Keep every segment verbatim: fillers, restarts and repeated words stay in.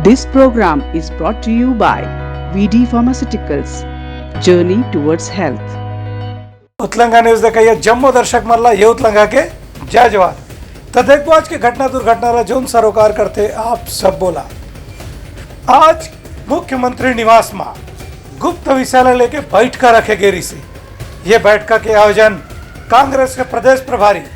This program is brought to you by V D Pharmaceuticals, Journey Towards Health. Utlanga news देखइया जम्मो दर्शक मन ला ये उतलंगा के जय जोहार। त देखबो आज के घटना दुर्घटना ला जोन सरोकार करथे आप सब बोला। आज मुख्यमंत्री निवास मा गुप्त विषय ला लेके बैठका रखे गे रिसे। ये बैठका के आयोजन कांग्रेस के प्रदेश प्रभारी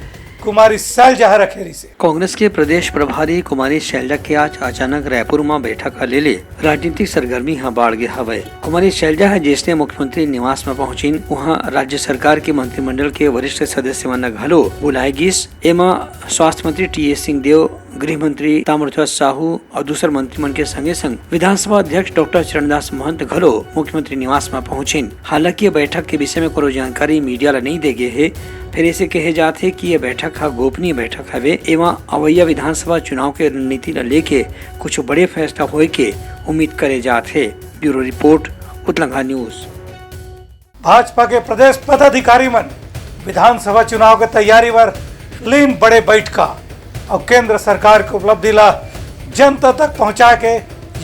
कुमारी सैलजा ह रखे रिसे। कांग्रेस के प्रदेश प्रभारी कुमारी सैलजा के आज अचानक रायपुर म बैठक ह ले ले राजनीतिक सरगर्मी ह बाढ़ गे हवय। कुमारी सैलजा ह जइसने मुख्यमंत्री निवास म पहुंचिन, उहां राज्य सरकार के मंत्रिमंडल के वरिष्ठ सदस्य मन ल घलो बुलाए गिस। एमा स्वास्थ्य मंत्री टी एस सिंहदेव, गृह मंत्री ताम्रध्वज साहू अउ दूसर मंत्री मन के संगे संग विधानसभा अध्यक्ष डॉक्टर चरणदास महंत घलो मुख्यमंत्री निवास म पहुंचिन। हालांकि ये बैठक के विषय में कोनो जानकारी मीडिया ल नइ दे गे हे, फेर ऐसे कहे जात हे कि ये बैठक ह गोपनीय बैठक हवे। एमा अवइया विधानसभा चुनाव के रणनीति ल लेके कुछ बड़े फैसला होए के उम्मीद करे जात हे। Bureau report, Utlanga news. Bhajpa के प्रदेश पदाधिकारी मन विधानसभा चुनाव के तैयारी बर लीन बड़े बैठका अउ केंद्र सरकार के उपलब्धि ला जनता तक पहुंचाए के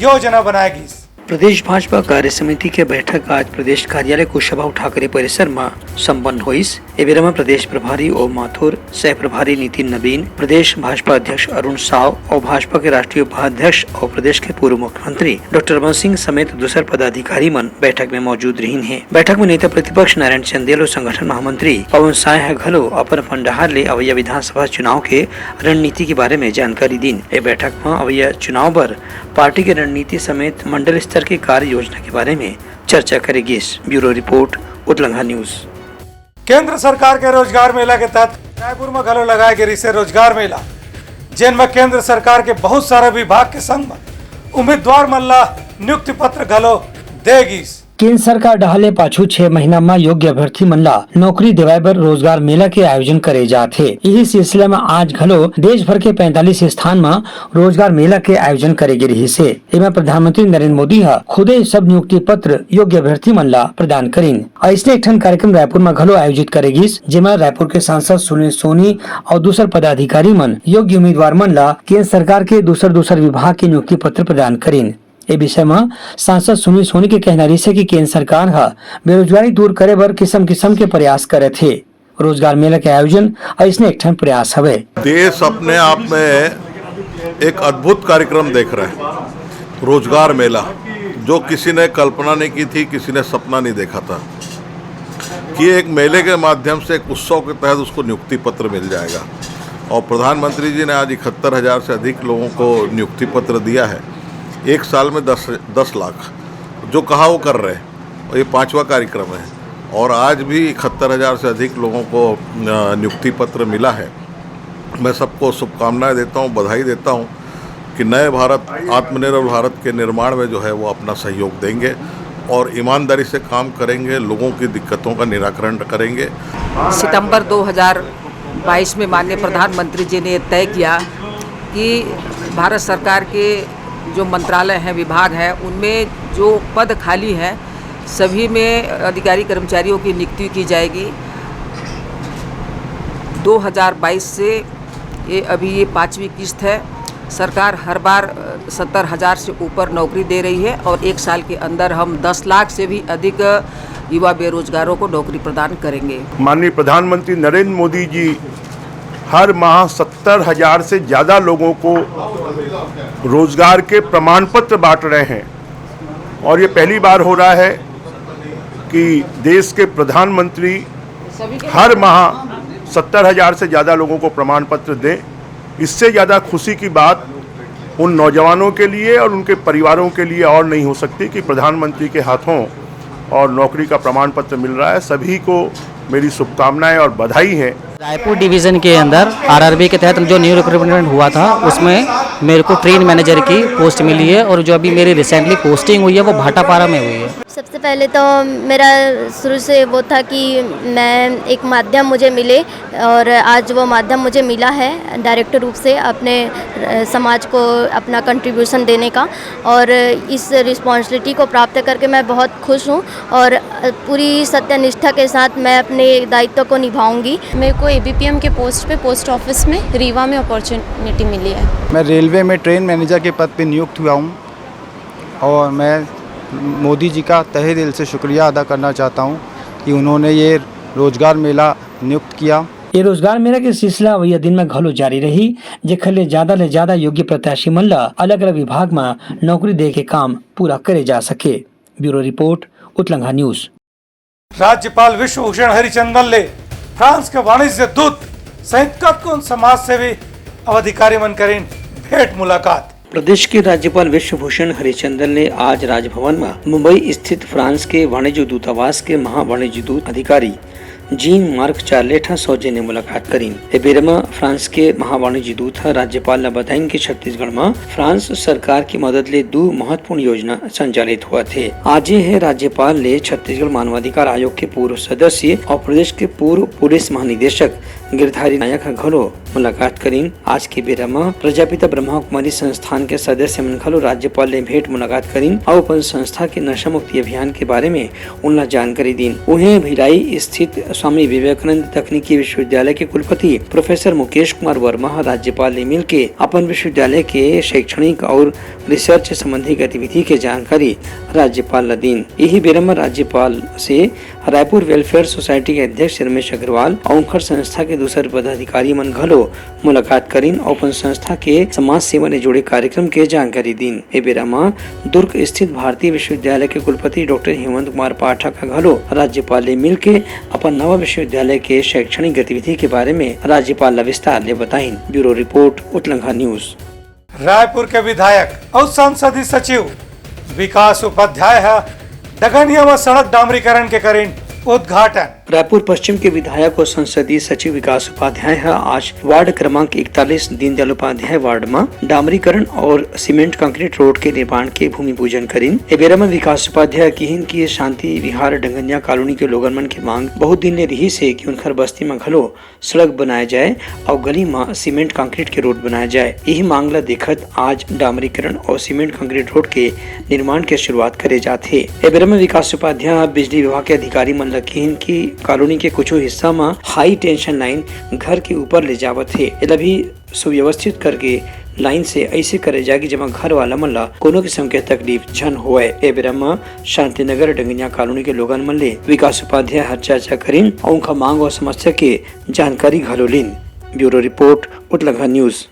योजना बनाए गिस। प्रदेश भाजपा कार्य समिति के बैठक आज प्रदेश कार्यालय कुशाभाऊ ठाकरे परिसर म संपन्न होइस। ए बेरा म प्रदेश प्रभारी ओम माथुर, सह प्रभारी नितिन नबीन, प्रदेश भाजपा अध्यक्ष अरुण साव अउ भाजपा के राष्ट्रीय उपाध्यक्ष अउ प्रदेश के पूर्व मुख्यमंत्री डॉक्टर रमन सिंह समेत दूसर पदाधिकारी मन बैठक में मौजूद रहिन हे। बैठक में नेता प्रतिपक्ष नारायण चंदेल अउ संगठन महामंत्री पवन साय ह घलो अपन अपन डहार ले अवइया विधानसभा चुनाव के रणनीति के बारे में जानकारी दीन। ए बैठक म अवइया चुनाव बर पार्टी के रणनीति समेत मंडल स्तर के कार्य योजना के बारे में चर्चा करे गिस। Bureau report, Utlanga news. केंद्र सरकार के रोजगार मेला के तहत रायपुर म घलो लगाए गे रिसे रोजगार मेला, जेन म केंद्र सरकार के बहुत सारा विभाग के संग म उम्मीदवार मन ला नियुक्ति पत्र घलो दे गिस। केंद्र सरकार डहार ले पाछू छह महीना म योग्य अभ्यर्थी मन ला नौकरी देवाए बर रोजगार मेला के आयोजन करे जात हे। इही सिलसिला म आज घलो देश भर के पैंतालीस स्थान म रोजगार मेला के आयोजन करे गे रिहिस हे। एमा प्रधानमंत्री नरेंद्र मोदी ह खुदे सब नियुक्ति पत्र योग्य अभ्यर्थी मन ला प्रदान करिन। अइसने एक ठन कार्यक्रम रायपुर म घलो आयोजित करे गिस, जेमा रायपुर के सांसद सुनील सोनी अउ दूसर पदाधिकारी मन योग्य उम्मीदवार मन ला केंद्र सरकार के दूसर दूसर विभाग के नियुक्ति पत्र प्रदान करिन। ए विषय म सांसद सुनील सोनी के कहना रिहिस हे कि केंद्र सरकार ह बेरोजगारी दूर करे बर किसम किसम के प्रयास करत हे। रोजगार मेला के आयोजन अइसने एक ठन प्रयास हवे। देश अपने आप में एक अद्भुत कार्यक्रम देख रहा है, रोजगार मेला, जो किसी ने कल्पना नहीं की थी, किसी ने सपना नहीं देखा था कि एक मेले के माध्यम से, एक उत्सव के तहत उसको नियुक्ति पत्र मिल जाएगा। और प्रधानमंत्री जी ने आज इकहत्तर हजार से अधिक लोगों को नियुक्ति पत्र दिया है। एक साल में दस, दस लाख, जो कहा वो कर रहे हैं। और ये पांचवा कार्यक्रम है और आज भी इकहत्तर हजार से अधिक लोगों को, अ, नियुक्ति पत्र मिला है। मैं सबको शुभकामनाएं देता हूं, बधाई देता हूं कि नए भारत, आत्मनिर्भर भारत के निर्माण में जो है वो अपना सहयोग देंगे और ईमानदारी से काम करेंगे, लोगों की दिक्कतों का निराकरण करेंगे। सितंबर दो हज़ार बाईस में माननीय प्रधानमंत्री जी ने तय किया कि भारत सरकार के जो मंत्रालय हैं, विभाग हैं, उनमें जो पद खाली हैं, सभी में अधिकारी कर्मचारियों की नियुक्ति की जाएगी। दो हज़ार बाईस से ये, अभी ये पाँचवीं किस्त है। सरकार हर बार, अ, सत्तर हज़ार से ऊपर नौकरी दे रही है और एक साल के अंदर हम दस लाख से भी अधिक युवा बेरोजगारों को नौकरी प्रदान करेंगे। माननीय प्रधानमंत्री नरेंद्र मोदी जी हर माह सत्तर हजार से ज़्यादा लोगों को रोजगार के प्रमाण पत्र बांट रहे हैं और ये पहली बार हो रहा है कि देश के प्रधानमंत्री हर माह सत्तर हजार से ज़्यादा लोगों को प्रमाण पत्र दें। इससे ज़्यादा खुशी की बात उन नौजवानों के लिए और उनके परिवारों के लिए और नहीं हो सकती कि प्रधानमंत्री के हाथों और नौकरी का प्रमाण पत्र मिल रहा है। सभी को मेरी शुभकामनाएं और बधाई है। रायपुर डिवीजन के अंदर आरआरबी के तहत जो न्यू रिक्रूटमेंट हुआ था, उसमें मेरे को ट्रेन मैनेजर की पोस्ट मिली है और जो अभी मेरी रिसेंटली पोस्टिंग हुई है, वो भाटापारा में हुई है। सबसे पहले तो मेरा शुरू से वो था कि मैं एक माध्यम मुझे मिले और आज वो माध्यम मुझे मिला है डायरेक्ट रूप से अपने, अ, समाज को अपना कंट्रीब्यूशन देने का और इस रिस्पॉन्सिबिलिटी को प्राप्त करके मैं बहुत खुश हूँ और, अ, पूरी सत्यनिष्ठा के साथ मैं अपने दायित्व को निभाऊंगी। मेरे को एबीपीएम के पोस्ट पे पोस्ट ऑफिस में रीवा में अपॉर्चुनिटी मिली है। मैं रेलवे में ट्रेन मैनेजर के पद पे नियुक्त हुआ हूँ। और मैं मोदी जी का तहे दिल से शुक्रिया अदा करना चाहता हूँ कि उन्होंने ये रोजगार मेला नियुक्त किया। ये रोजगार मेला के सिलसिला अवइया दिन में घलो जारी रही, जेखर ले ज्यादा ले ज्यादा योग्य प्रत्याशी मन ल अलग-अलग विभाग म नौकरी दे के काम पूरा करे जा सके। Bureau report, Utlangha news. राज्यपाल विश्वभूषण हरिचंदन ले फ्रांस के वाणिज्य दूत सहित कतकोन समाज सेवी अउ अधिकारी मन करिन भेंट मुलाकात। प्रदेश के राज्यपाल विश्वभूषण हरिचंदन ले आज राजभवन म मुंबई स्थित फ्रांस के वाणिज्य दूतावास के महावाणिज्य दूत अधिकारी जीन मार्क चार्लेट ह सौजन्य मुलाकात करिन। ए बेरा म फ्रांस के महावाणिज्य दूत ह राज्यपाल ल बताइन कि छत्तीसगढ़ म फ्रांस सरकार के मदद ले दू महत्वपूर्ण योजना संचालित होवत हे। आजे हे राज्यपाल ले छत्तीसगढ़ मानवाधिकार आयोग के पूर्व सदस्य अउ प्रदेश के पूर्व पुलिस महानिदेशक गिरधारी नायक ह घलो मुलाकात करिन। आज के बेरा म प्रजापिता ब्रह्मा कुमारी संस्थान के सदस्य मन घलो राज्यपाल ले भेंट मुलाकात करिन अउ अपन संस्था के नशा मुक्ति अभियान के बारे में उनला जानकारी दीन। उहें, भिलाई स्थित स्वामी विवेकानंद तकनीकी विश्वविद्यालय के कुलपति प्रोफेसर मुकेश कुमार वर्मा ह राज्यपाल ले मिलके अपन विश्वविद्यालय के शैक्षणिक अउ रिसर्च संबंधी गतिविधि के जानकारी राज्यपाल ल दीन। इही बेरा म राज्यपाल से रायपुर वेलफेयर सोसाइटी के अध्यक्ष रमेश अग्रवाल अउ उनकर संस्था के दूसर पदाधिकारी मन घलो मुलाकात करिन अउ अपन संस्था के समाज सेवा ले जुड़े कार्यक्रम के जानकारी दीन। ए बेरा म दुर्ग स्थित भारतीय विश्वविद्यालय के कुलपति डॉक्टर हेमंत कुमार पाठक ह घलो राज्यपाल ले मिलके अपन नवा विश्वविद्यालय के शैक्षणिक गतिविधि के बारे में राज्यपाल ल विस्तार ले बताइन। Bureau report, Utlangha news. Raipur के विधायक अउ संसदीय सचिव विकास उपाध्याय ह डगनिया म सड़क डामरीकरण के करिन उद्घाटन। रायपुर पश्चिम के विधायक अउ संसदीय सचिव विकास उपाध्याय ह आज वार्ड क्रमांक इकतालीस दीनदयाल उपाध्याय वार्ड म डामरीकरण अउ सीमेंट कंक्रीट रोड के निर्माण के भूमि पूजन करिन। ए बेरा म विकास उपाध्याय किहिन कि शांति विहार डंगनिया कॉलोनी के लोगन मन के मांग बहुत दिन ले रिहिस हे कि उनखर बस्ती म घलो सड़क बनाए जाए अउ गली म सीमेंट कंक्रीट के रोड बनाए जाए। इही मांग ल देखत आज डामरीकरण अउ सीमेंट कंक्रीट रोड के निर्माण के शुरुआत करे जात हे। ए बेरा म विकास उपाध्याय ह बिजली विभाग के अधिकारी मन ल किहिन कि कॉलोनी के कुछू हिस्सा म हाई टेंशन लाइन घर के ऊपर ले जावत हे, एला भी सुव्यवस्थित करके लाइन से अइसे करे जाए कि जेमा घर वाला मन ल कोनो किसम के तकलीफ झन होवय। ए बेरा म शांतिनगर डंगनिया कॉलोनी के लोगन मन ले विकास उपाध्याय ह चर्चा करिन अउ उनका मांग अउ समस्या के जानकारी घलो लीन। Bureau report, Utlangha news.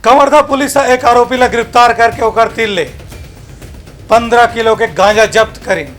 Kawardha police ह एक आरोपी ला गिरफ्तार करके ओकर तीर ले पंद्रह किलो के गांजा जब्त करिन।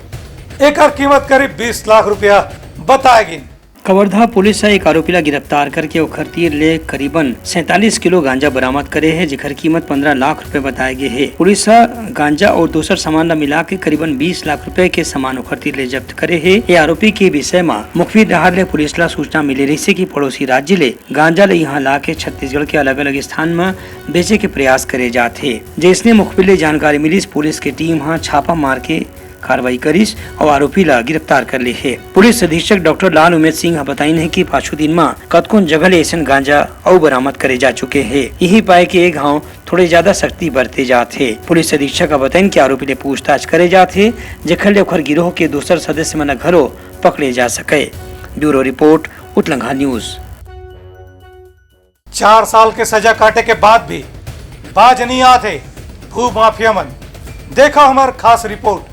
एकर कीमत करीब बीस लाख रुपया बताए गिन। कवर्धा पुलिस ह एक आरोपी ला गिरफ्तार करके ओकर तीर ले करीबन सैंतालीस किलो गांजा बरामद करे हे, जेकर कीमत पंद्रह लाख रुपए बताए गे हे। पुलिस ह गांजा अउ दूसर सामान ला मिला के करीबन बीस लाख रुपए के सामान ओकर तीर ले जब्त करे हे। ये आरोपी के विषय म मुखबिर डहार ले पुलिस ला सूचना मिले रहिसे कि पड़ोसी राज्य ले गांजा ल इहां लाके छत्तीसगढ़ के अलग-अलग स्थान म बेचे के प्रयास करे जात हे। जइसने मुखबिर ले जानकारी मिलिस, पुलिस के टीम ह छापा मार के कार्रवाई करिस अउ आरोपी ल गिरफ्तार कर ले हे। पुलिस अधीक्षक डॉक्टर लाल उमेद सिंह ह बताइन हे कि पाछू दिन म कतकोन जगह ले अइसन गांजा अउ बरामद करे जा चुके हे। इही पाए के ए घांव थोड़े ज्यादा सख्ती बरते जात हे। पुलिस अधीक्षक ह बताइन कि आरोपी ले पूछताछ करे जात हे, जेखर ले ओखर गिरोह के दूसर सदस्य मन ल घलो पकड़े जा सकय। Bureau report, Utlangha news. चार साल के सजा काटे के बाद भी बाज नहीं आत हे भू माफिया मन। देखा हमार खास रिपोर्ट।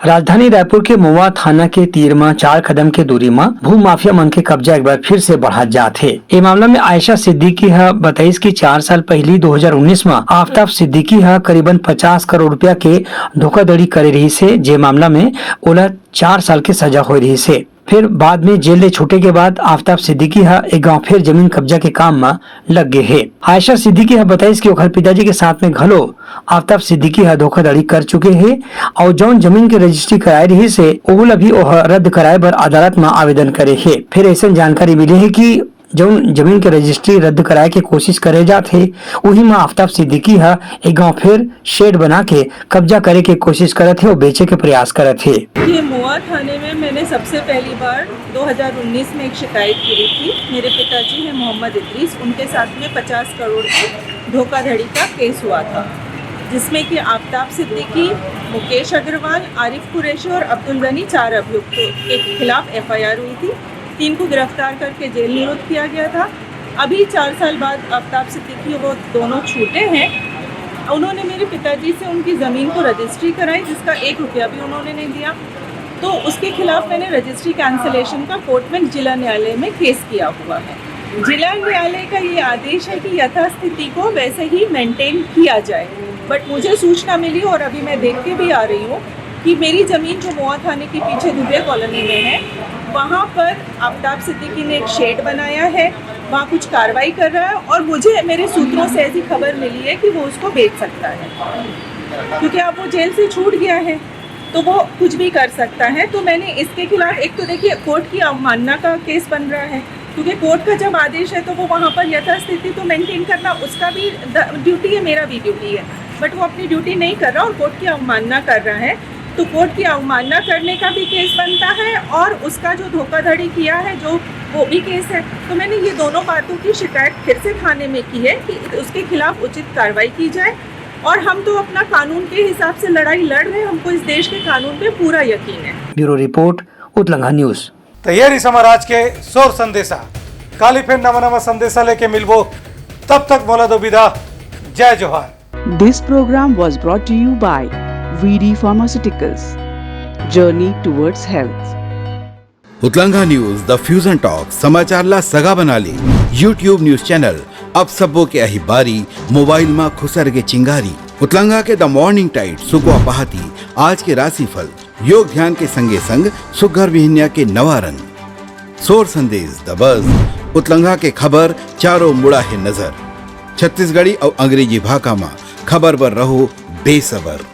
राजधानी रायपुर के मोवा थाना के तीर म चार कदम के दूरी म भू माफिया मन के कब्जा एक बार फिर से बढ़त जात हे। ए मामला में आयशा सिद्दीकी ह बताइस कि चार साल पहिली दो हज़ार उन्नीस म आफताब सिद्दीकी ह करीबन पचास करोड़ रुपया के धोखाधड़ी करे रिहिस हे, जे मामला में ओला चार साल के सजा होए रिहिस हे। फिर बाद में जेल ले छूटे के बाद आफताब सिद्दीकी ह एक गांव फिर जमीन कब्जा के काम म लग गे हे। आयशा सिद्दीकी ह बताइस कि ओखर पिताजी के साथ में घलो आफताब सिद्दीकी ह धोखाधड़ी कर चुके हे अउ जौन जमीन के रजिस्ट्री कराए रिहिस हे, ओहू ल भी ओह रद्द कराए बर अदालत म आवेदन करे हे। फिर अइसन जानकारी मिले हे कि जौन जमीन के रजिस्ट्री रद्द कराए के कोशिश करे जात हे, उही म आफताब सिद्दीकी ह एक गांव फिर शेड बना के कब्जा करे के कोशिश करत हे अउ बेचे के प्रयास करत हे। ये मोवा थाने में मैंने सबसे पहली बार दो हज़ार उन्नीस में एक शिकायत करी थी। मेरे पिताजी हैं मोहम्मद इदरीस, उनके साथ में पचास करोड़ की धोखाधड़ी का केस हुआ था, जिसमें कि आफताब सिद्दीकी, मुकेश अग्रवाल, आरिफ कुरैशी और अब्दुल गनी, चार अभियुक्तों के खिलाफ एफआईआर हुई थी। तीन को गिरफ्तार करके जेल निरुद्ध किया गया था। अभी चार साल बाद आफताब सिद्दीकी, वो दोनों छूटे हैं। उन्होंने मेरे पिताजी से उनकी ज़मीन को रजिस्ट्री कराई, जिसका एक रुपया भी उन्होंने नहीं दिया। तो उसके खिलाफ मैंने रजिस्ट्री कैंसिलेशन का कोर्ट में जिला न्यायालय में केस किया हुआ है। जिला न्यायालय का ये आदेश है कि यथास्थिति को वैसे ही मेंटेन किया जाए। बट मुझे सूचना मिली और अभी मैं देख के भी आ रही हूँ कि मेरी ज़मीन जो मोआ थाने के पीछे दुबे कॉलोनी में है, वहाँ पर आफ्ताब सिद्दीकी ने एक शेड बनाया है, वहाँ कुछ कार्रवाई कर रहा है और मुझे मेरे सूत्रों से ऐसी खबर मिली है कि वो उसको बेच सकता है, क्योंकि अब वो जेल से छूट गया है तो वो कुछ भी कर सकता है। तो मैंने इसके खिलाफ, एक तो देखिए, कोर्ट की अवमानना का केस बन रहा है, क्योंकि कोर्ट का जब आदेश है तो वो वहाँ पर यथास्थिति तो मेंटेन करना उसका भी ड्यूटी है, मेरा भी ड्यूटी है, बट वो अपनी ड्यूटी नहीं कर रहा और कोर्ट की अवमानना कर रहा है। तो कोर्ट की अवमानना करने का भी केस बनता है और उसका जो धोखाधड़ी किया है, जो, वो भी केस है। तो मैंने ये दोनों बातों की शिकायत फिर से थाने में की है कि उसके खिलाफ उचित कार्रवाई की जाए। और हम तो अपना कानून के हिसाब से लड़ाई लड़ रहे हैं, हमको इस देश के कानून पे पूरा यकीन है। Bureau report, Utlanga news. त ये रहिस हमर आज के सोर संदेशा। काली फेर नवा नवा संदेशा लेके मिलबो, तब तक मोला दो विदा। जय जोहार। This program was brought to you by V D Pharmaceuticals. Journey towards health. Utlanga news, the fusion talk, समाचार ला सगा बना ले। YouTube न्यूज चैनल, अब सबो के आही बारी, मोबाइल मा खुसर के चिंगारी। उतलंगा के द मॉर्निंग टाइट, सुकवा पहाती, आज के राशिफल, योग ध्यान के संगे संग सुघर बिहनिया के नवा रंग, सोर संदेश, द बज, उतलंगा के खबर, चारों मुड़ा हे नजर। छत्तीसगढ़ी अउ अंग्रेजी भाखा मा खबर बर रहो बेसबर।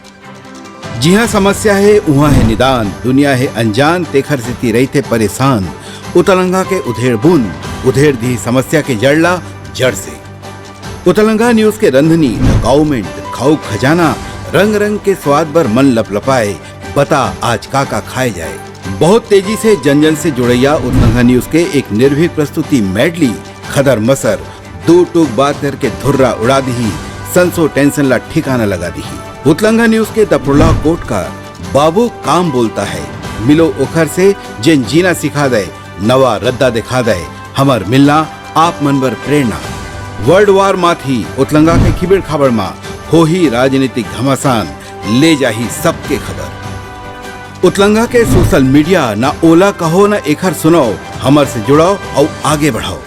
जिहाँ समस्या हे, उहाँ हे निदान, दुनिया हे अनजान, तेखर सेती रहिथे परेशान। उतलंगा के उधेड़ बुन, उधेड़ दिही समस्या के जड़ ला जड़ से। उतलंगा न्यूज के रंधनी, द काउमेंट, खाऊ खजाना, रंग रंग के स्वाद बर मन लपलपाए, बता आज का का खाए जाए। बहुत तेजी से जन जन से जुड़ैया उतलंगा न्यूज के एक निर्भीक प्रस्तुति मैडली, खदर मसर, दू टूक बात करके धुर्रा उड़ा दिही, संसो टेंशन ला ठिकाना लगा दिही। उतलंगा न्यूज के दपरुला कोट का बाबू काम बोलता है, मिलो ओखर से जेन जीना सिखा दे, नवा रद्दा दिखा दे, हमर मिलना आप मन बर प्रेरणा। वर्ल्ड वार माथी उतलंगा के खिबड़ खाबड़ मा होही राजनीतिक घमासान, ले जाही सबके खबर। उतलंगा के सोशल मीडिया, ना ओला कहो ना एखर सुनाओ, हमर से जुड़ाओ अउ आगे बढ़ाओ।